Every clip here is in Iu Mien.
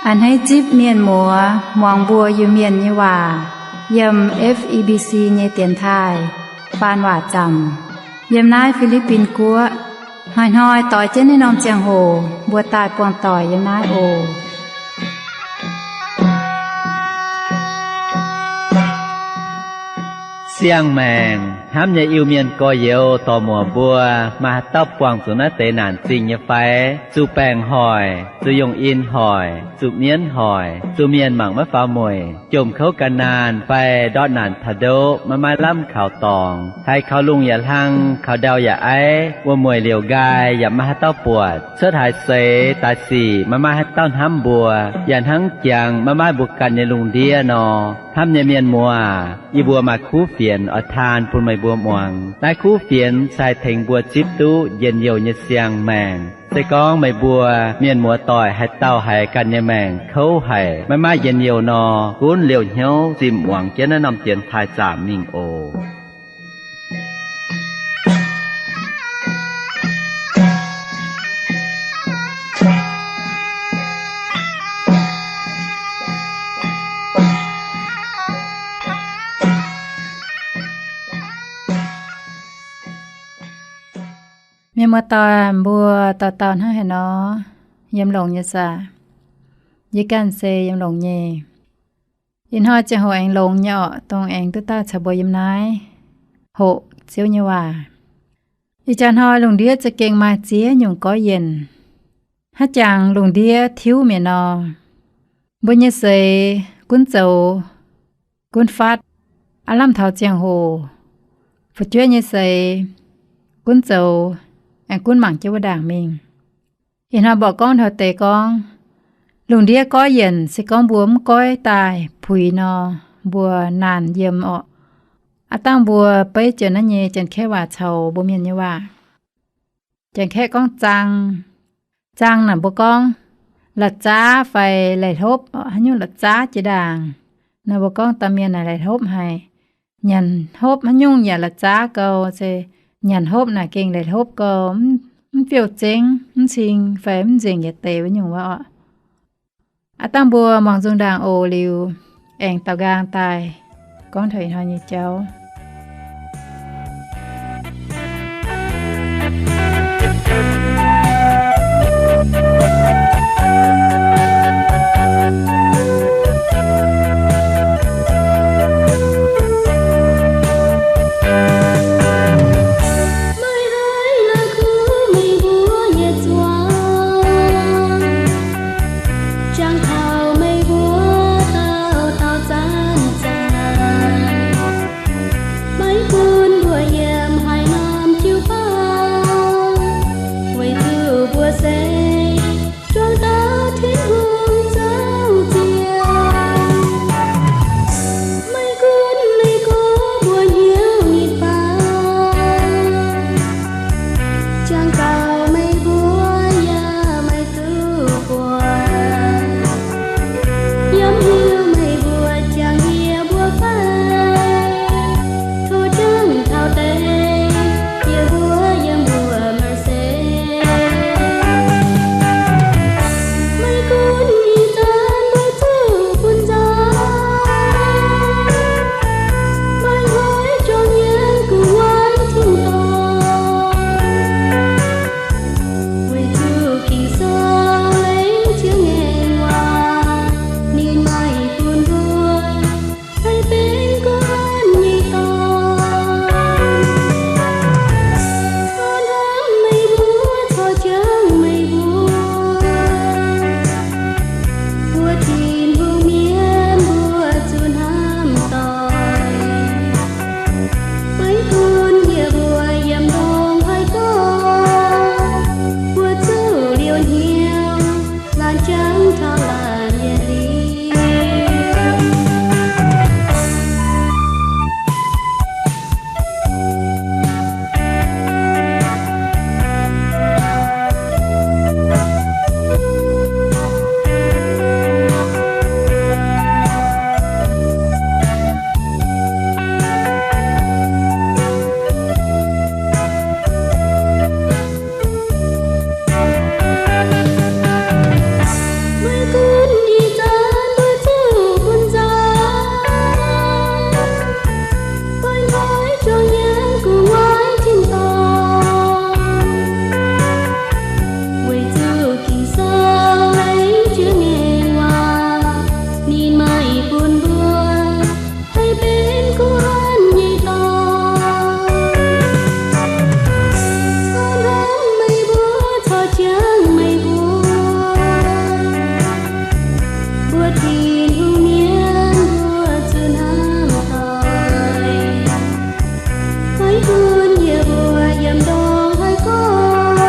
A'hneiv zipv mienh muoz muangx mbuo Iu-Mienh nyei waac yiem F E B C nyei dienx taaih faan waac zaamc yiem naaiv Fi^li^bin Guoqv. Hnoi-hnoi doix jienv naaiv norm ziangh hoc mbuo daaih buangh doic yiem naaiv oc. Siang-maengc hnamv nyei Iu-Mienh gorx-youz dorc-muoc mbuo, maaih haaix dauh buangh zuqc naaiv deix naanc zingh nyei fai? Zuqc baengc hoic, zuqc yungh in hoic, zuqc mienv hoic, zuqc mienh mangc maiv faaux mueic, jomc kouv gan naanh fai ndortv naanc taux ndoqv maiv maaih lamh kaux dorngx, haiz kaux lungh yaac hlang, kaux ndau yaac aiv, wuom-mueic liouc nqaai yaac maiv maaih haaix dauh buatc, cuotv haaix seix daaih sic maiv maaih haaix dauh hnamv mbuo, yaac hnangv jangx maiv maaih mbuo ganh nyei lungh ndiev nor. Hnamv nyei mienh muoz, yie mbuo maaih kuv fienx oix taan bun meih mbuo muangx. Naaiv kuv fienx se haih tengx mbuo zipv duqv njien-youh nyei siang-maengc. Se gorngv meih mbuo mienh muoz doic haaix dauh haiz ganh nyei maengc kouv haic, maiv maaih njien-youh nor, gunv liouh hnyouv zinh muangx jienv naaiv norm dienx taaih zaamc mingh oc. Mienh muoz doic mbuo dauh dauh hnangv haaix nor, yiem longx nyei saah? Yie ganh se yiem longx nyei. Ih hnoi ziangh hoc aengx longx nyei orqc, dongh aengx duqv daaih caux mbuo yiem naaiv hoqc Ziouv nyei waac. Ih jaax hnoi lungh ndiev za'gengh maaih ziex nyungc gorqv-yienc. Hnangv jangx lungh ndiev tiuv mi'aqv nor, mbuo nyei seix gunv zoux, gunv fatv, aav lamh taux ziangh hoc, fu'jueiv nyei seix gunv zoux, aengx gunv mangc jienv wuov ndaangc mingh. Ih hnoi mborqv gorngv taux deix gorngv, lungh ndiev gorqv-yienc se gorngv mbuo mv goiv daaih puix nor, mbuo naanc yiem orqc. Aav dangh mbuo beiv jiex naaiv nyei Janx-Kaeqv waac caux mbuo Mienh nyei waac. Janx-Kaeqv gorngv zaang. Zaang naaic mbuo gorngv la'zaav fai lai-hlopv, haaix nyungc la'zaav jiex ndaangc. Naaiv mbuo gorngv dauh mienh naaic lai-hlopv haic. Nyanc hopv haaix nyungc yaac la'zaav gau, se nyanc hopv naaic gengh lai-hlopv gau, mv fiouv zengv, mv cing fai mv nzengc yietc deix wuov nyungc wuov orqc. Aav dangh mbuo muangx nzung ndaangc oc liuz, aengx daaux nqaang daaih gorngv taux ih hnoi nyei jauv. Meih haih la'kuqv meih mbuo nyei zuangx, jangx taux meih mbuo dauh dauh zanc-zanc, maiv bun mbuo yiem haaix norm jiu-baang, bun mbuo haih benx guanh nyei dorn. Caux hnamv meih mbuo, caux jangx meih mbuo, mbuo Tin-Hungh mienh mbuo zuqc hnamv doic. Maiv gunv yie mbuo yiem ndongc haaix gorngv,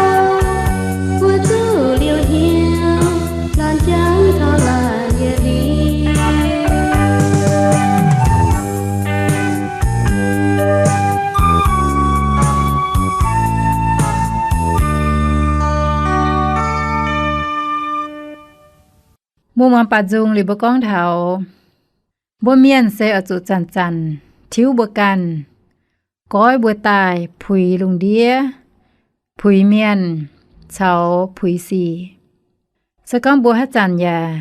mbuo zuqc liouh hnyouv laanh jangx taux laanh yietc liuz. Mbuo muangx baac nzung liuz mbuo gorngv taux, mbuo mienh se oix zuqc zanc-zanc tiuv mbuo ganh, goiv mbuo daaih puix lungh ndiev, puix mienh, caux puix sic. Se gorngv mbuo haaix zanc yaac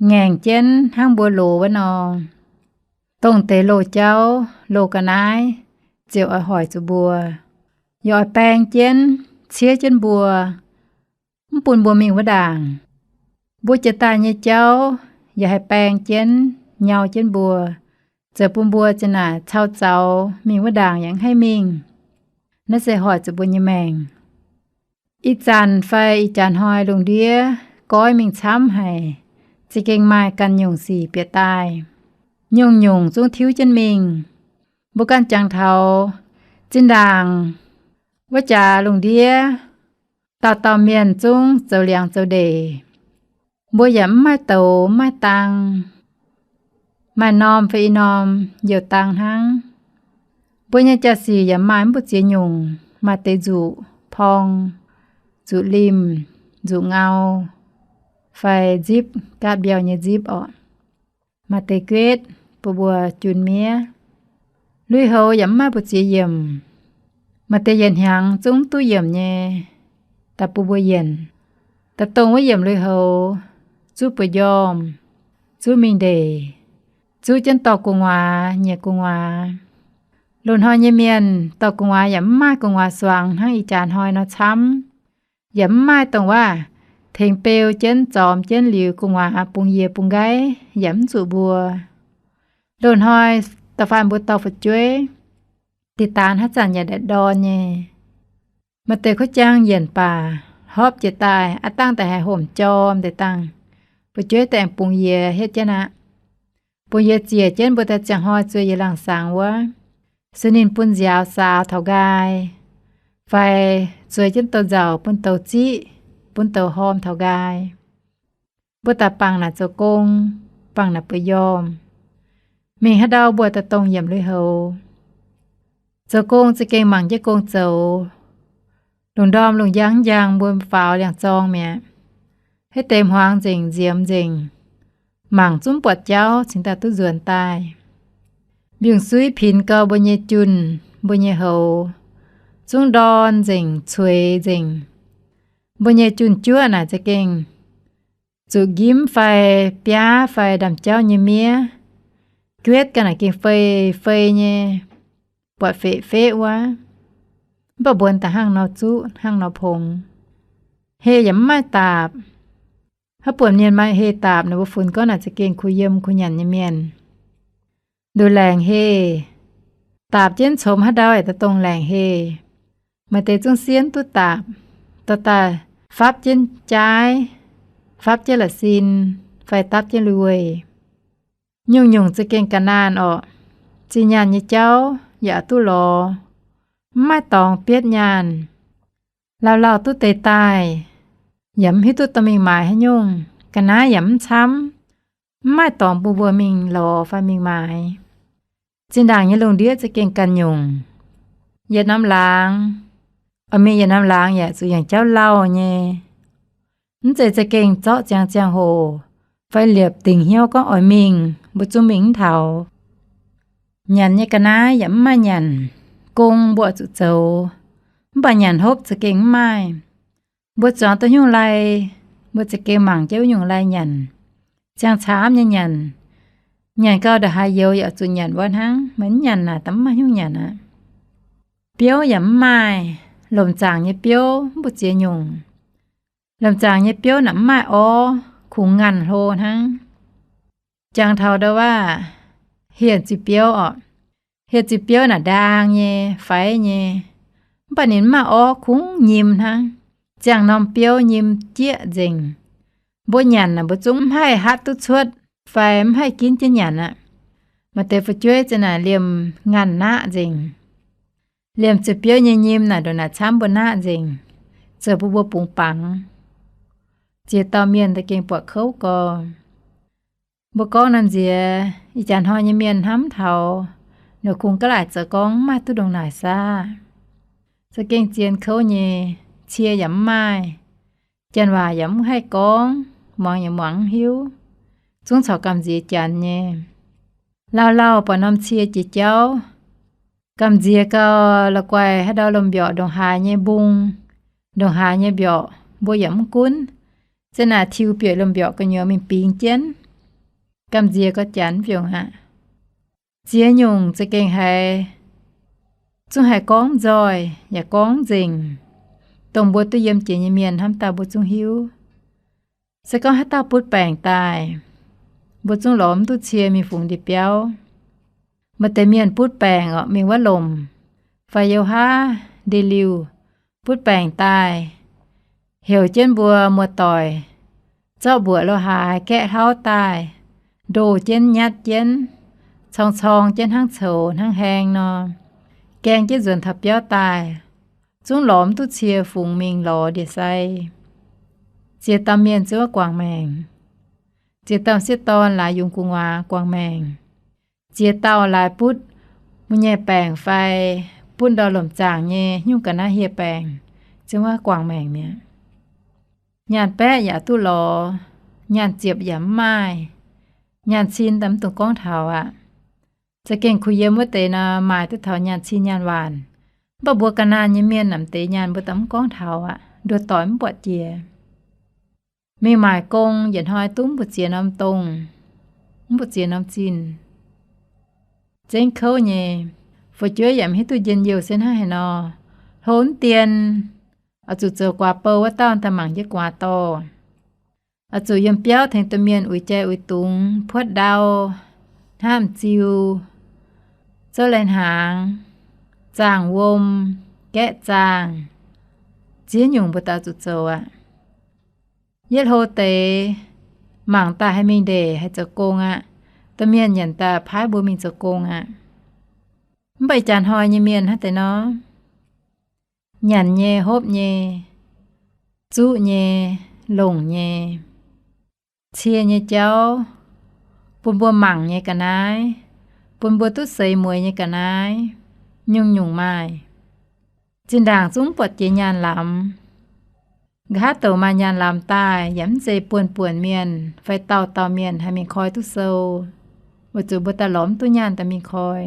ngaengc jienv hnangv mbuo loz wuov nor, dongh deix loz-jauv loz-ga'naaiv ziouc oix hoic zuqc mbuo, yaac oix baeng jienv, ciev jienv mbuo, mv bun mbuo mingh wuov ndaangc. Mbuo jiex daaih nyei jauv yaac haih baeng jienv, nyau jienv mbuo, zoux bun mbuo zinh naaic cau zaux mingh wuov ndaangc yaac mv haih mingh. Naaiv se hoic zuqc mbuo nyei maengc. Ih zanc fai ih jaax hnoi lungh ndiev goiv mingh camv haic, za'gengh maaih ganh nyungc sic bieqc daaih, nyungc-nyungc zungv tiuv jienv mingh. Mbuo ganh jangx taux zinh ndaangc wuov jaax lungh ndiev, dauh dauh mienh zungv zoux liangx zoux ndeic. Mbuo yaac mv maaih douz mv maaih dang, maaih norm fai i norm youh dang hnangv. Mbuo nyei jaa-sic yaac maaih mv mbu'ziex nyungc, maaih deix nzuqc porng, nzuqc limh, nzuqc ngau, fai nzipv gaatv mbiauh nyei nzipv orqc. Maaih deix guetv bun mbuo jun miev. Lui-houx yaac mv maaih mbu'ziex yiemc. Maaih deix yietc hnyangx zungv duqv yiemc nyei, daaih bun mbuo yienc. Daaih dongh wuov yiemc lui-houx, zuqv bueix njormh, zuqv mingh ndeic, zuqv jienv dorh gu'nguaaz, nyiec gu'nguaaz. Loz-hnoi nyei mienh dorh gu'nguaaz yaac mv maaih gu'nguaaz suangx hnangv ih jaax hnoi nor camv. Yaac mv maaih dongh waac tengx beu jienv, zormx jienv liuz gu'nguaaz bungx yie bungx nqaiv yaac mv zuqc mbuo. Loz-hnoi da'faanh mbuo dorh fu'jueiv, diqc daanz haaix zanc yaac ndaatv ndorn nyei. Maaih deix kuv jaang yienc baac hopv jiez daaih, aav dangh daaih haiz homc jorm deix dangh, fu'jueiv daaih aengx bungx yie hietv jienv aqv. Bungx yie ziec jienv mbuo daaih ziangh hnoi zueiz yie laangh sangx wuov, se ninh bun nziaaux saaux taux nqaai, fai zueiz jienv douz-nzauc bun douz ziqv, bun douz horm taux nqaai. Mbuo daaih bangc naaic zoux gong, bangc naaic bueix njormh. Mingh haaix ndau mbuo daaih dongh yiemc lui-houx. Zoux gong za'gengh mangc jienv gong zoux. Lungh ndorm lungh njang njang mbuo faaux liangx-zorng mi'aqv. Haaix deix hmuangx nzengc, nziemx nzengc, mangc zungv buatc jauv cingx daaih duqv nzuonx daaih. Mbiungc-suiv pinx gau mbuo nyei junh, mbuo nyei houx, zungv ndorn nzengc, cueix nzengc. Mbuo nyei junh juoqv naaic za'gengh zuqc njimv fai biaav fai ndaamv-jauv nyei miev, guetv ga'naaiv gengh fei fei nyei, buatc feqv-feqv wuov. Mv baac mbuonx daaih hnangv nor zuqv, hnangv nor pongx. Heh yaac mv maaih daapc. Haaix buonc mienh maaih heh daapc naaic, mbuo funx gorngv naaic za'gengh kuh yiem kuh nyanc nyei mienh. Nduqc laengc heh, daapc jienv comx haaix ndau yaac daaih dongh laengc heh. Maaih deix zungv sienv duqv daapc, dorh daaih fapv jienv jaaiv, fapv jienv la'sin, fai dapv jienv lui-weih. Nyungc-nyungc za'gengh ga'naanh orqc. Zinh nyaanh nyei jauv yaac duqv lorz, mv maaih dorngx bietv nyaanh. Lauh lauh duqv deix daaih, yaac mv hiuv duqv dorh mingh maaiz haaix nyungc. Ga'naaiv yaac mv camv, mv maaih dorngx bun mbuo mingh lorz fai mingh maaiz. Zinh ndaangc nyei lungh ndiev za'gengh ganh nyungc. Yietc norm laangz, oix mingh yietc norm laangz yaac zuqc yangh jauv lauh nyei. Mv zeiz za'gengh zorqv ziangx ziangh hoc fai liepc dingc hnyouv gorngv oix mingh, mbuo zungv mingh mv taux. Nyanc nyei ga'naaiv yaac mv maaih nyanc, gong mbuo oix zuqc zoux, mv baac nyanc hopv za'gengh mv maaih. Mbuo zuangx duqv nyungc lai, mbuo za'gengh mangc jienv wuov nyungc lai nyanc. Ziangh caamv nyei nyanc, nyanc gau ndongc haaix youz yaac zuqc nyanc wuov hnangv, meih mv nyanc naaic da'mv maaih nyungc nyanc aqv. Biouv yaac mv maaih, lomc zaangc nyei biouv mv baac ziex nyungc. Lomc zaangc nyei biouv naaic mv maaih orv, kungx ngaanh hlo hnangv. Jangx taux ndau wuov, hieh ziqc biouv orqc. Hieh ziqc biouv naaic ndaang nyei, faix nyei, mv baac ninh mv maaih orv, kungx nyim hnangv. Ziangh norm biouv nyim jieqv nzengc. Mbuo nyanc naaic mbuo zungv mv haih hatv duqv cuotv fai mv haih ginv jienv nyanc aqv. Maaih deix fu'jueiv za'naaic liemh nganh naqv nzengc. Liemh ziqc biouv nyei nyim naaic ndongc naaic camv mbuo naqv nzengc, zoux bun mbuo bungx bangc. Ziex dauh mienh da'gengh buatc kouv gorx. Mbuo gorngv norm nziex, ih jaax hnoi nyei mienh hnamv taux, ninh kungx ga'laaic zoux gorngv mv maaih duqv ndongc naaic saah. Za'gengh zien kouv nyei, cie yaac mv maaih, janx waac yaac mv haih gorngv, muangx yaac muangx mv hiuv, zungv caux gamh nziex janx nyei. Lauh lauh buatc norm cie jiex jauv, gamh nziex gauh la'guaih haaix ndau lomh mbiorqc ndongc haaix nyei mbung, ndongc haaix nyei mbiorqc mbuo yaac mv gunv, za'naaic tiux bieqc lomh mbiorqc gu'nyuoz mingh bingx jienv. Gamh nziex gauh janx mv biungc aqv. Ziex nyungc za'gengh haiz, zungv haiz gorngv nzoih yaac gorngv nzengc, dongh mbuo duqv yiem jiex nyei mienh hnamv daaih mbuo zungv hiuv. Se gorngv haaix dauh butv baengc daaih, mbuo zungv lorz mv duqv cie mingh fungx ndie-biauv. Maaih deix mienh butv baengc orqc, mingh wuov lomc fai youh haav ndie-liuh, butv baengc daaih, heuc jienv mbuo muoz-doic zorqv mbuoqc lo haaix gaeqv hlauv daaih, ndoh jienv nyatv jienv, corng-corng jienv hnangv coux hnangv haeng nor, gaeng jienv nzuonx taux biauv daaih, zungv lorz mv duqv cie fungx mingh lorz ndie-sai. Ziex dauh mienh zungv guangc maengc. Ziex dauh sieqv dorn laaix yungz gu'nguaaz guangc maengc. Ziex dauh laaix butv mu'nyeic baengc fai butv ndau lomc zaangc nyei nyungc ga'naaiv hieh baengc, zungv guangc maengc mi'aqv. Nyaanh baeqv yaac duqv lorz, nyaanh ziepc yaac mv maaih, nyaanh cin daaih mv dungx gorngv taux aqv. Za'gengh kuh yiem wuov deix nor maaih duqv taux nyaanh cin nyaanh waanc. Mv baac mbuo ga'naanh nyei mienh naaic deix nyaanh mbuo daaih mv gorngv taux aqv, nduov doic mv buatc jiex. Mingh maaic gong yietc hnoi duqv mv buatc ziex norm dongh, mv buatc ziex norm zinh. Zengv kouv nyei, fu'jueiv yaac mv hiuv duqv njien-youh se hnangv haaix nor. Hlo mv dien, oix zuqc zoux guaax bou wuov dauh daaih mangc jienv guaax dorh. Oix zuqc yiem biauv tengx domh mienh uix jai uix dungz, puotv ndau, hnamv ziu, zouv lai-hnaangx, zaangh wuom, gaeqv zaangh, ziex nyungc mbuo daaih zuqc zoux aqv. Yietv hlo deix mangc daaih haih mingh ndeic haih zoux gong aqv. Domh mienh nyanc daaih paaiv mbuo mingh zoux gong aqv. Mv baac ih jaax hnoi nyei mienh hnangv deix nor, nyanc nyei, hopv nyei, zuqv nyei, longc nyei, cie nyei jauv, bun mbuo mangc nyei ga'naaiv, bun mbuo duqv seix mueiz nyei ga'naaiv, nyungc-nyungc maaih. Zinh ndaangc zungv buatc jiex nyaanh lamz. Nqa'haav douc maaih nyaanh lamz daaih yaac mv zeiz buonc-buonc mienh fai dauh dauh mienh haih mingh koi duqv sou, weic zuqc mbuo daaih lorz mv duqv nyaanh daaih mingh koi.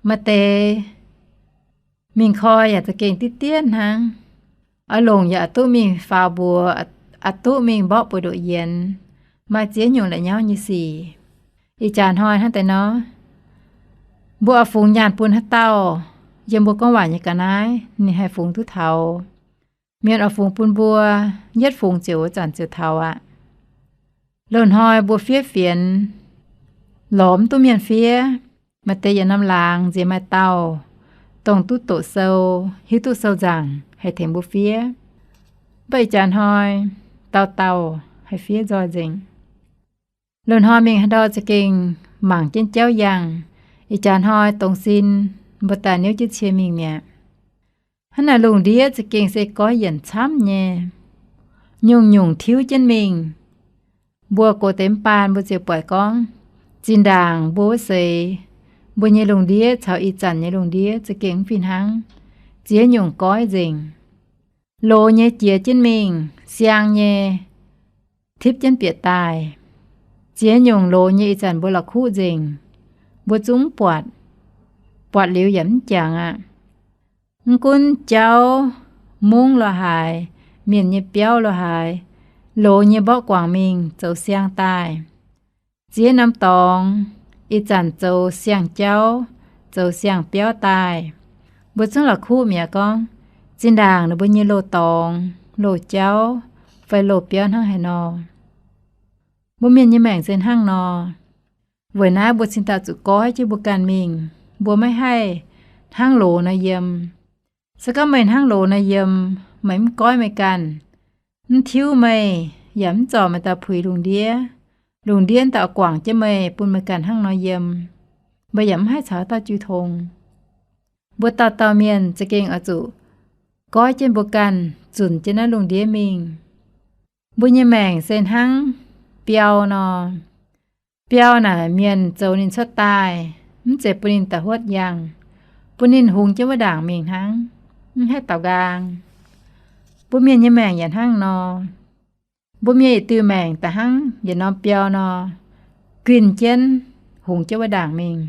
Maaih deix mingh koi yaac za'gengh diqv dien hnangv. Oix longc yaac a'duqv mingh faaux mbuox, a'duqv mingh mborqv buoz-ndoqv yienx, maaih ziex nyungc la'nyauv nyei sic. Ih jaax hnoi hnangv deix nor, mbuo oix fungx nyaanh bun haaix dauh, yiem mbuo gorngv waac nyei ga'naaiv ninh haih fungx duqv taux. Mienh oix fungx bun mbuo, yietv fungx ziouc wuov zanc ziouc taux aqv. Loz-hnoi mbuo fiev fienx, lorz mv duqv mienh fiev. Maaih deix yietc norm laangz nziex maaih dauh, dongh duqv doqc sou, hiuv duqv sou nzaangc haih tengx mbuo fiev. Mv baac ih jaax hnoi dauh dauh haih fiev nzoih nzengc. Loz-hnoi mingh haaix ndau za'gengh mangc jienv jauv yangh. Ih jaax hnoi dongz sin mbuo daaih niouv jienv cie mingh mi'aqv. Hnangv naaic lungh ndiev za'gengh se goiv yienc camv nyei, nyungc-nyungc tiuv jienv mingh. Mbuo gox deix mv baan mbuo ziouc buatc gorngv, zinh ndaangc mbuo wuov seix, mbuo nyei lungh ndiev caux ih zanc nyei lungh ndiev za'gengh mv fih hnangv. Ziex nyungc goiv nzengc. Loz nyei jiex jienv mingh, siang nyei tipv jienv bieqc daaih. Ziex nyungc loz nyei ih zanc mbuo la'kuqv nzengc, mbuo zungv mv buatc. Buatc liuz yaac mv jangx aqv. Mv gunv jauv, mungv lo haaix, mienh nyei biauv lo haaix, loz nyei mborqv guangc mingh zoux siang daaih. Ziex norm dorngx, ih zanc zoux siang-jauv, zoux siang-biauv daaih. Mbuo zungv la'kuqv mi'aqv gorngv, zinh ndaangc ninh mbuo nyei loz-dorngx, loz-jauv, fai loz-biauv hnangv haaix nor. Mbuo mienh nyei maengc se hnangv nor. Weic naaiv mbuo cingx daaih zuqc goiv jienv mbuo ganh mingh. Mbuo maiv haih hnangv loz nor yiem. Se gorngv meih hnangv loz nor yiem, meih mv goiv meih ganh, mv tiuv meih, yaac mv zorc meih daaih puix lungh ndiev, lungh ndiev daaih oix guangc jienv meih bun meih ganh hnangv nor yiem, meih yaac mv haih caux haaix dauh jiu tong. Mbuo dauh dauh mienh za'gengh oix zuqc goiv jienv mbuo ganh zunc jienv naaiv lungh ndiev mingh. Mbuo nyei maengc se hnangv biauv nor. Biauv naaic mienh zoux ninh cuotv daaih, mv zeiz bun ninh da'huotv yangh, bun ninh hungx jienv wuov ndaangc mingh hnangv, mv haih daaux nqaang. Mbuo mienh nyei maengc yaac hnangv nor. Mbuo mienh yietc diuh maengc da'hnangv yietc norm biauv nor, guinh jienv hungx jienv wuov ndaangc mingh.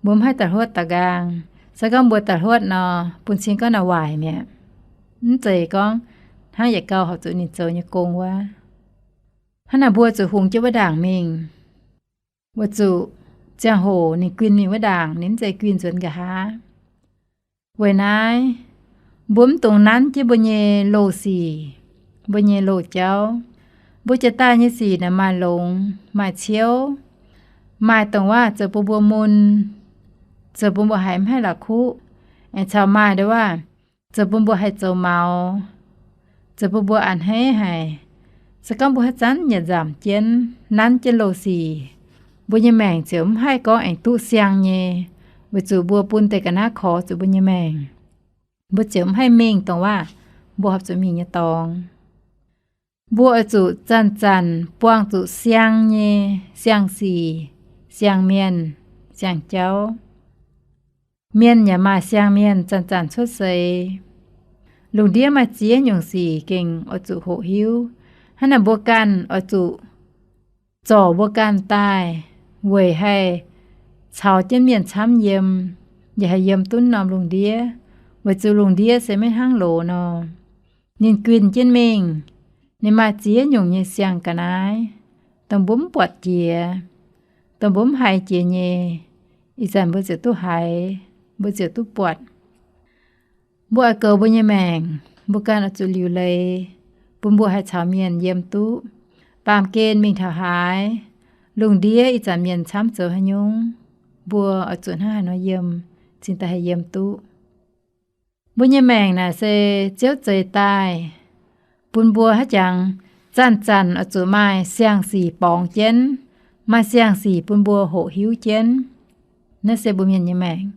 Mbuo mv haih da'huotv daaux nqaang. Se gorngv mbuo da'huotv nor, bun cing gorngv naaic waaic mi'aqv. Mv zeiz gorngv hnangv yietc gau horpc zuqc ninh zoux nyei gong wuov. Hnangv naaic mbuo zuqc hungx jienv wuov ndaangc mingh, weic zuqc ziangh hoc ninh guinh mingh wuov ndaangc, ninh mv zeiz guinh nzuonx nqa'haav. Weic naaiv, mbuo mv dungx nanv jienv mbuo nyei loz-sic, mbuo nyei loz-jauv. Mbuo jiex daaih nyei sic naaic maaih longx, maaih ciouv, maaih dongh waac zoux bun mbuo mun, zoux bun mbuo haiz mv haih la'kuqv, aengx caux maaih ndongh waac zoux bun mbuo haih zoux maux, zoux bun mbuo a'hneiv haic. Se gorngv mbuo haaix zanc yietc nzamc jienv nanv jienv loz-sic, mbuo nyei maengc ziouc mv haih gorngv aengx duqv siang nyei, weic zuqc mbuo bun deix ga'naaiv korx zuqc mbuo nyei maengc. Mbuo ziouc mv haih mingh dongh waac mbuo horpc zuqc mingh nyei dorngx. Mbuo oix zuqc zanc-zanc buangh zuqc siang nyei, siang-sic, siang-mienh, siang-jauv. Mienh yaac maaih siang-mienh zanc-zanc cuotv seix. Lungh ndiev maaih ziex nyungc sic gengh oix zuqc hoqc hiuv. Hnangv naaic mbuo ganh oix zuqc zorc mbuo ganh daaih weic haih caux jienv mienh camv yiem, yaac haih yiem duqv norm lungh ndiev, weic zuqc lungh ndiev se maiv hnangv loz nor. Ninh guinh jienv mingh, ninh maaih ziex nyungc nyei siang ga'naaiv, dongh mbuo mv buatc jiex, dongh mbuo mv haiz jiex nyei, ih zanc mbuo ziouc duqv haiz, mbuo ziouc duqv buatc. Mbuo oix goux mbuo nyei maengc, mbuo ganh oix zuqc liuc leiz, bun mbuo haih caux mienh yiem duqv. Baamh gen mingh taux haaix, lungh ndiev ih zanc mienh camv zoux haaix nyungc, mbuo oix zuqc hnangv haaix nor yiem, cingx daaih haih yiem duqv. Mbuo nyei maengc naaic se Ziouv zeix daaih, bun mbuo haaix jangx zanc-zanc oix zuqc maaih siang-sic borngz jienv, maaih siang-sic bun mbuo hoqc hiuv jienv. Naaiv se mbuo mienh nyei maengc.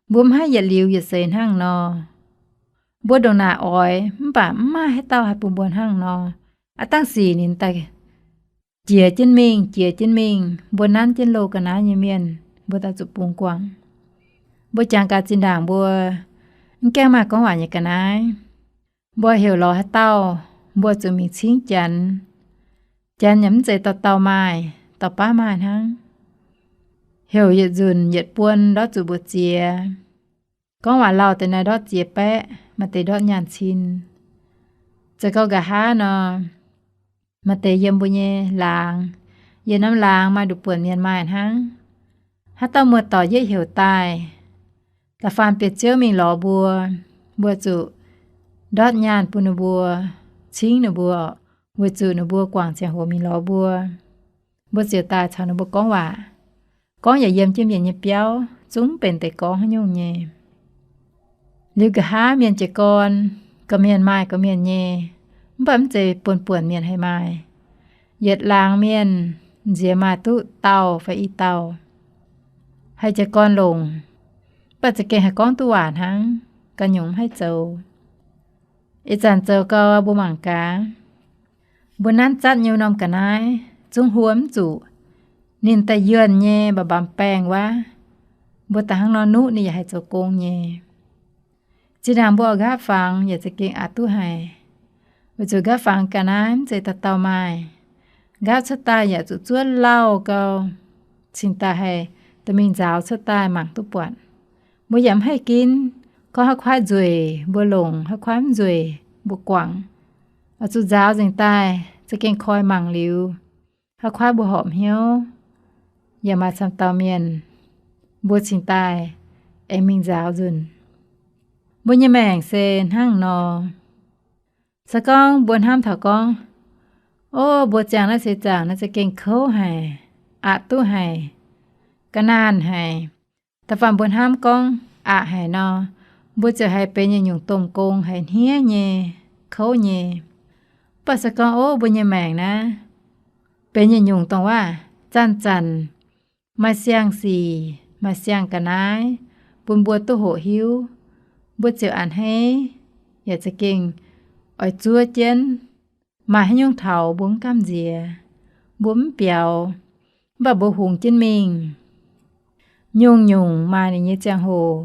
Mbuo mv haih yietc liuz yietc seix hnangv nor. Mbuo ndongc naaic oix, mv baac mv maaih haaix dauh haih bun mbuo hnangv nor. Aav dangh sic ninh daaih jiex jienv mingh, jiex jienv mingh, mbuo nanv jienv loz ga'naaiv nyei mienh, mbuo daaih zuqc bungx guangc. Mbuo jangx gaax zinh ndaangc mbuo mv gaengh maaih gorngv waac nyei ga'naaiv. Mbuo heuc lorz haaix dauh, mbuo zuqc mingh cingv Janx. Janx yaac mv zeiz dauh dauh maaih, dauh baav maaih hnangv. Heuc yietc nzunc yietc buon ndortv zuqc mbuox ziex. Gorngv waac lauh deix naaiv ndortv ziex baeqv, maaih deix ndortv nyaanh cin. Zoux gau nqa'haav nor, maaih deix yiem mbuo nyei laangz, yiem norm laangz maaih nduqc buonc mienh maaih hnangv. Haaix dauh muoz-doic yietv heuc daaih, da'faanh bieqc ziouv mingh lorz mbuo, mbuo zuqc ndortv nyaanh bun ninh mbuo, cingv ninh mbuo, weic zuqc ninh mbuo guangc ziangh hoc mingh lorz mbuo. Mbuo ziouc daaih caux ninh mbuo gorngv waac. Gorngv yaac yiem jienv mienh nyei biauv, zungv benx deix gorngv haaix nyungc nyei. Liuz nqa'haav mienh jiez gorn, gorqv-mienh maaih gorqv-mienh nyei, mv baac mv zeiz buonc-buonc mienh haih maaih. Yietc laangz mienh nziex maaih duqv dauh fai i dauh haih jiez gorn longc, mv baac za'gengh haih gorngv duqv waac hnangv, ganh nyungc mv haih zoux. Ih zanc zoux gau mbuo mangc gaax. Mbuo nanv zatv nyei wuov norm ga'naaiv zungv huo mv zuqc. Ninh daaih yuonh nyei mba'mba'mbaengh wuov, mbuo da'hnangv nor nuqv ninh yaac haih zoux gong nyei. Zinh ndaangc mbuo oix nqaapv fangx yaac za'gengh aqc duqv haic, weic zuqc nqaapv fangx ga'naaiv mv zeiz dauh dauh maaih. Nqaapv cuotv daaih yaac zuqc zuov lauh gau, cingx daaih haih dorh mingh nzaaux cuotv daaih mangc duqv buatc. Mbuo yaac mv haih ginv, gorngv haaix kuaaiv nzueic mbuo longc, haaix kuaaiv mv nzueic mbuo guangc. Oix zuqc nzaaux nzengc daaih za'gengh koi mangc liuz, haaix kuaaiv mbuo horpc hnyouv, yaac maaih camv dauh mienh, mbuo cingx daaih aengx mingh nzaaux nzunc. Mbuo nyei maengc se hnangv nor. Se gorngv mbuo hnamv taux gorngv, Ov, mbuo ziangh naaiv seix zaangc naaiv za'gengh kouv haic, aqc duqv haic, ga'naanh haic. Da'faanh mbuo hnamv gorngv aqc haic nor, mbuo ziouc haiz benx yietc nyungc domh gong haiz hniev nyei, kouv nyei. Mv baac se gorngv ov, mbuo nyei maengc naaiv benx yietc nyungc dongh waac zanc-zanc maaih siang-sic, maaih siang-ga'naaiv bun mbuo duqv hoqc hiuv, mbuo ziouc a'hneiv yaac za'gengh oix zuov jienv. Maaih haaix nyungc taux mbuo mv gamh nziex, mbuo mv biaux, mv baac mbuo hungx jienv mingh. Nyungc-nyungc maaih ninh nyei ziangh hoc,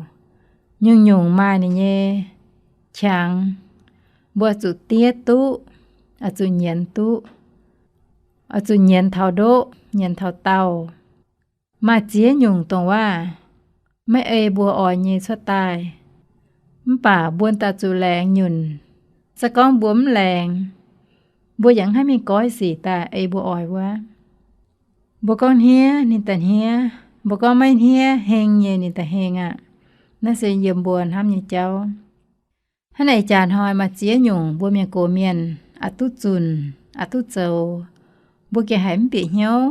nyungc-nyungc maaih ninh nyei qangx. Mbuo oix zuqc diev duqv, oix zuqc nyienz duqv, oix zuqc nyienz taux ndoqv, nyienz taux daauh. Maaih ziex nyungc dongh waac maiv ei mbuo oix nyei cuotv daaih, mv baac mbuo daaih zuqc laengz nyunc. Se gorngv mbuo mv laengz, mbuo yaac mv haih mingh goiv sic daaih ei mbuo oix wuov. Mbuo gorngv hniev, ninh daaih hniev. Mbuo gorngv maiv hniev, heng nyei, ninh daaih heng aqv. Naaiv se yiem mbuo hnamv nyei jauv. Hnangv naaic jaax hnoi maaih ziex nyungc mbuo mienh gox mienh aqc duqv zunc, aqc duqv zoux, mbuo gengh haiz mv bieqc hnyouv.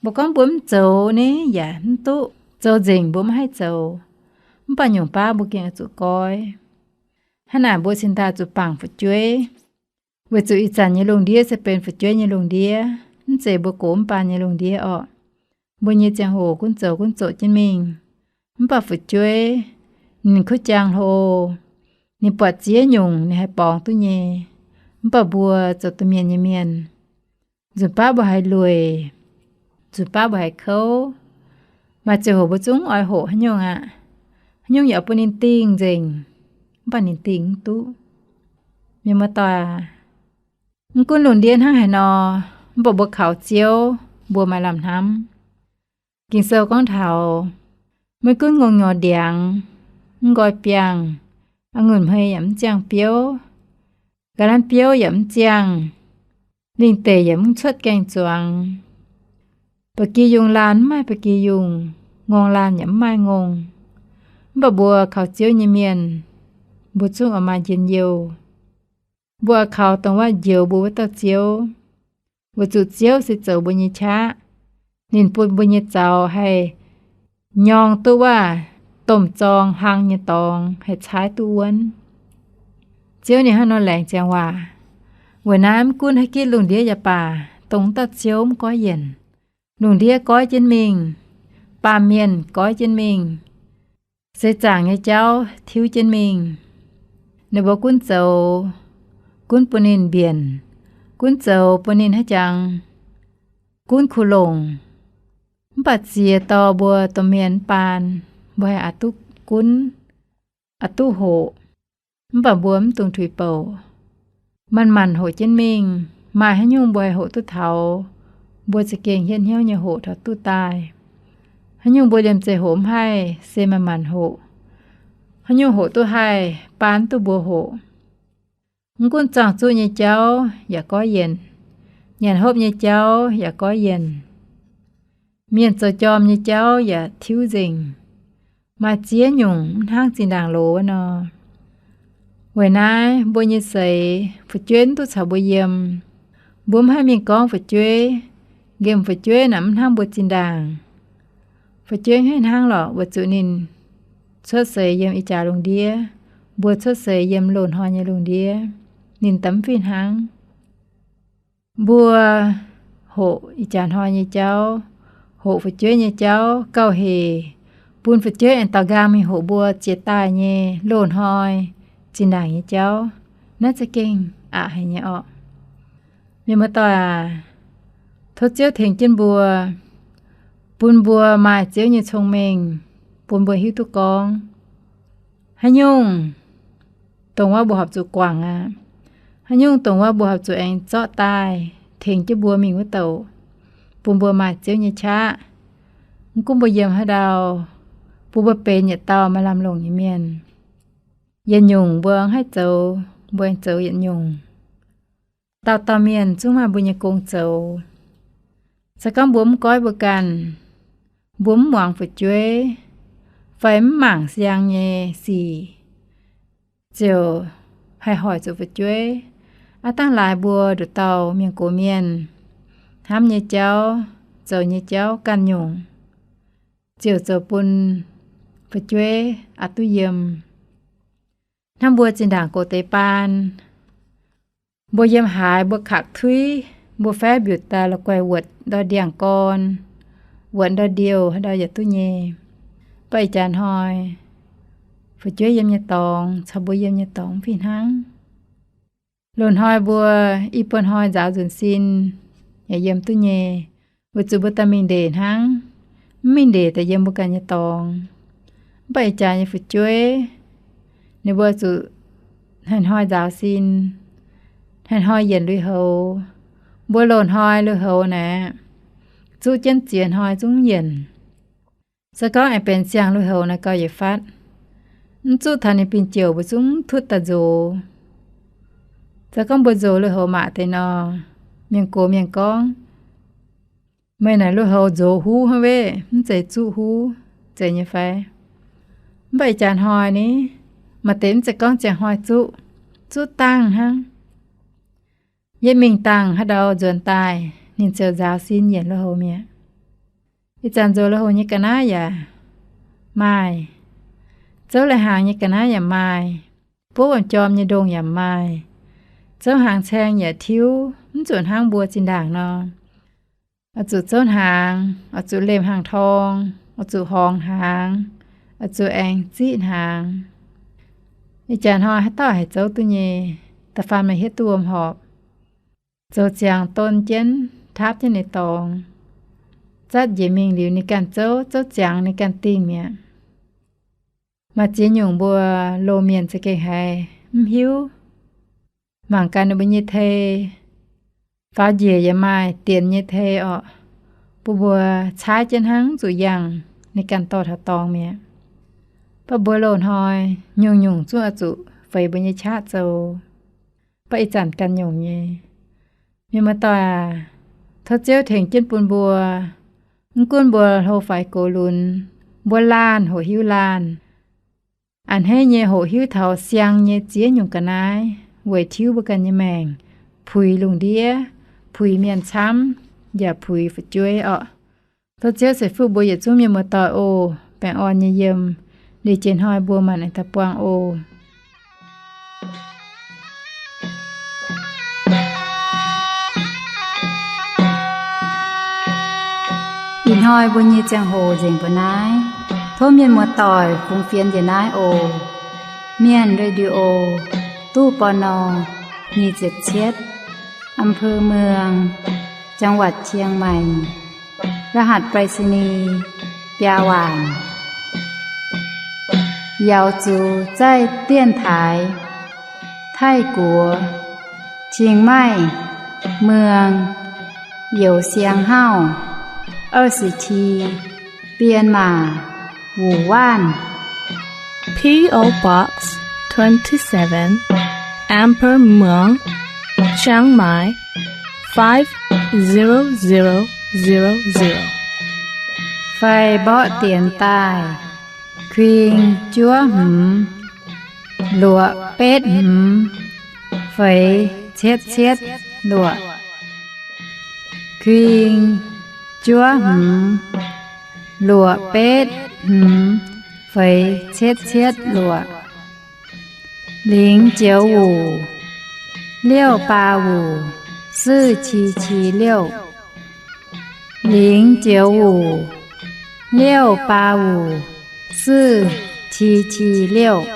Mbuo gorngv mbuo mv zoux ni yaac mv duqv, zoux nzengc mbuo mv haih zoux, mv baac nyungc baav mbuo gengh oix zuqc goiv. Hnangv naaic mbuo cingx daaih zuqc bangc fu'jueiv, weic zuqc ih zanc nyei lungh ndiev se benx fu'jueiv nyei lungh ndiev, mv zeiz mbuo gox mv baan nyei lungh ndiev orqc. Mbuo nyei ziangh hoc gunv zoux gunv zoqc jienv mingh, mv baac fu'jueiv ninh kuv jaang hlo, ninh buatc ziex nyungc ninh haih borngz duqv nyei. Mv baac mbuo zoux domh mienh nyei mienh, nzunc baav mbuo haiz lueic, nzunc baav mbuo haiz kouv, maaih ziangh hoc mbuo zungv oix hoqc haaix nyungc aqv. Haaix nyungc yaac bun ninh dingh nzengc, mv baac ninh dingh mv duqv. Mienh muoz-doic aac, mv gunv lungh ndiev hnangv haaix nor, mv baac mbuo kaux Ziouv, mbuo maaih lamh hnamv. Ging-Sou gorngv taux, maiv gunv ngongh nyorx ndiangx, mv nqoi biangh, a'ngunc hmei yaac mv ziangh biouv, ga'naaiv biouv yaac mv ziangh, lingh deic yaac mv cuotv gaeng-zuangx, ba'gi yungh laanh mv maaih ba'gi yungh, ngongh laanh yaac mv maaih ngongh. Mv baac mbuo kaux Ziouv nyei mienh, mbuo zungv oix maaih njien-youh. Mbuo oix kaux dongh waac njoux mbuo wuov dauh Ziouv, weic zuqc Ziouv se zoux mbuo nyei qaqv. Ninh bun mbuo nyei zaux haih nyorng duqv waac domh zorng hlang nyei dorngx haih caaiv duqv wuonv. Ziouv ninh hnangv nor laengz ziangx waac. Weic naaiv mv gunv haaix gitv lungh ndiev yaac baac, dongh dauh Ziouv mv goiv yienc. Lungh ndiev goiv jienv mingh, baamh mienh goiv jienv mingh, seix zaangc nyei jauv tiuv jienv mingh. Ninh mbuo gunv zoux, gunv bun ninh mbienc, gunv zoux bun ninh haaix jangx, gunv kuh longc. Mv baac ziex dorh mbuo domh mienh mv baan, mbuo haih aqc duqv gunv, aqc duqv hoqc. Mv baac mbuo mv dungx tuix bouc, manc-manc hoqc jienv mingh. Maaih haaix nyungc mbuo haih hoqc duqv taux, mbuo za'gengh hietv hnyouv nyei hoqc taux duqv daaih. Haaix nyungc mbuo liemh zeih hoqc mv haih, se manc-manc hoqc. Haaix nyungc hoqc duqv haih, baan duqv mbuo hoqc. Mv gunv zorng-zuqv nyei jauv yaac goiv yienc, nyanc hopv nyei jauv yaac goiv yienc, mienh zoux jorm nyei jauv yaac tiuv nzengc. Maaih ziex nyungc mv hnangv zinh ndaangc loz wuov nor. Weic naaiv mbuo nyei seix fu'jueiv mv duqv caux mbuo yiem. Mbuo mv haih mingh gorngv fu'jueiv. Nqemh fu'jueiv naaic mv hnangv mbuo zinh ndaangc. Fu'jueiv mv haih hnangv lorqc, weic zuqc ninh cuotv seix yiem ih jaax lungh ndiev, mbuo cuotv seix yiem loz-hnoi nyei lungh ndiev, ninh daaih mv fih hnangv. Mbuo hoqc ih jaax hnoi nyei jauv, hoqc fu'jueiv nyei jauv gauh hec, bun fu'jueiv aengx daaux nqaang mingh hoqc mbuo jiex daaih nyei loz-hnoi zinh ndaangc nyei jauv. Naaiv za'gengh aqc haic nyei orqc. Mienh muoz-doic aac, tov Ziouv tengx jienv mbuo, bun mbuo maaih Ziouv nyei cong-mengh, bun mbuo hiuv duqv gorngv haaix nyungc dongh wuov mbuo horpc zuqc guangc aqv. Haaix nyungc dongh wuov mbuo horpc zuqc aengx zorqv daaih tengx jienv mbuo mingh wuov douc, bun mbuo maaih Ziouv nyei qaqv. Mv gunv mbuo yiem haaix ndau, bun mbuo benx yietc dauh maaih lamh longc nyei mienh. Yietc nyungc mbuo haih zoux, mbuo aengx zoux yietc nyungc. Dauh dauh mienh zungv maaih mbuo nyei gong zoux. Se gorngv mbuo mv goiv mbuo ganh, mbuo mv muangx fu'jueiv, fai mv mangc siang nyei sic, ziouc haih hoic zuqc fu'jueiv. Aav dangh laaix mbuo nduqc dauh mienh gox mienh, hnamv nyei jauv, zoux nyei jauv ganh nyungc, ziouc zoux bun fu'jueiv aqc duqv yiem. Hnamv mbuo zinh ndaangc gox deix baan, mbuo yiem haaix mbuo kaqc tuiv, mbuo faev mbiutc daaih la'guaih wuotc ndau ndiangx gorn, wuotc ndau ndiouh haaix ndau yaac duqv nyei. Mv baac ih jaax hnoi fu'jueiv yiem nyei dorngx caux mbuo yiem nyei dorngx mv fih hnangv. Loz-hnoi mbuo i buo hnoi nzaaux nzunc sin yaac yiem duqv nyei, weic zuqc mbuo daaih mingh ndeic hnangv, mv mingh ndeic daaih yiem mbuo ganh nyei dorngx. Mv baac ih jaax nyei fu'jueiv, ninh mbuo zuqc hnoi-hnoi nzaaux sin, hnoi-hnoi yienc lui-houx. Mbuo loz-hnoi lui-houx naaic, zuqv jienv ziex hnoi zungv yienc. Se gorngv aengx benx siang lui-houx naaic gauh yietc fatv, mv zuqv taux ninh bingh jouc mbuo zungv mv tutv daaih nzox. Se gorngv mbuo nzox lui-houx maac deix nor, mienh gox mienh gorngv, meih naaic lui-houx nzox huv hnangv, mv zeiz zuqv huv, zeiz nyei fai? Mv baac ih jaax hnoi ni, maaih deix mv zeiz gorngv ziangh hnoi zuqv, zuqv dangh hnangv. Yie mingh dangh haaix ndau nzuonx daaih, ninh ziouc nzaaux sin yienc lui-houx mi'aqv. Ih zanc nzox lui-houx nyei ga'naaiv yaac maaih, zouv lai-hnaangx nyei ga'naaiv yaac maaih, buov wuom-jorm nyei ndongh yaac maaih, zouv hnaangx caeng yaac tiuv, mv zuqc hnangv mbuo zinh ndaangc nor, oix zuqc zouv hnaangx, oix zuqc lemh hnaangx-torng, oix zuqc horngz hnaangx, oix zuqc aengx ziqv hnaangx. Ih jaax hnoi haaix dauh haih zouv duqv nyei, da'faanh meih hietv duqv wuom horpc, zoux ziangx don jienv, taapv jienv ninh dorngx, zatv njiec mingh liuz ninh ganh zouv, zouv ziangx ninh ganh dingh mi'aqv. Maaih ziex nyungc mbuo loz-mienh za'gengh haiz mv hiuv. Mangc gaax ninh mbuo nyei tei, faaux njiec yaac maaih dienx nyei tei orqc, bun mbuo caaiv jienv hnangv, mv zuqc yangh ninh ganh dorh taux dorngx mi'aqv. Mv baac mbuo loz-hnoi nyungc-nyungc zungv oix zuqc feix mbuo nyei qaqv zoux. Mv baac ih zanc ganh nyungc nyei. Mienh muoz-doic aac, tov Ziouv tengx jienv bun mbuo, mv gunv mbuo hlo faix gox lunx, mbuo laanh hoqc hiuv laanh, a'hneiv nyei hoqc hiuv taux siang nyei ziex nyungc ga'naaiv weic tiuv mbuo ganh nyei maengc, puix lungh ndiev, puix mienh camv, yaac puix fu'jueiv orqc. Tov Ziouv ceix fuqv mbuo yietc zungv mienh muoz-doic oc. Baengh orn nyei yiem. Liuz jiex hnoi mbuo maanc aengx daaih buangh oc. Ih hnoi mbuo nyei ziangh hoc nzengc mbuo naaiv. Tov mienh muoz-doic fungx fienx njiec naaiv oc. Mienh Radio, ตู้ ปณ. nyic ziepc cietv, อำเภอเมือง จังหวัดเชียงใหม่ รหัสไปรษณีย์ biaa waanc. Yaux zuqc zaih dienx taaix Taiv-Guoqv, Chiang Mai, Muang, Youz Siang Hauv, 二十七, Bienh Maac, Wuonh Waanv. P O Box twenty-seven, Amber Muang, Chiang Mai, five zero zero zero zero. Fai mborqv dienx daaih, kuing juov hmz, luoqc betv hmz, feix cietv cietv luoqc. Kuing juov hmz, luoqc betv hmz, feix cietv cietv luoqc. 零九五六八五四七七六. 零九五六八五四七七六.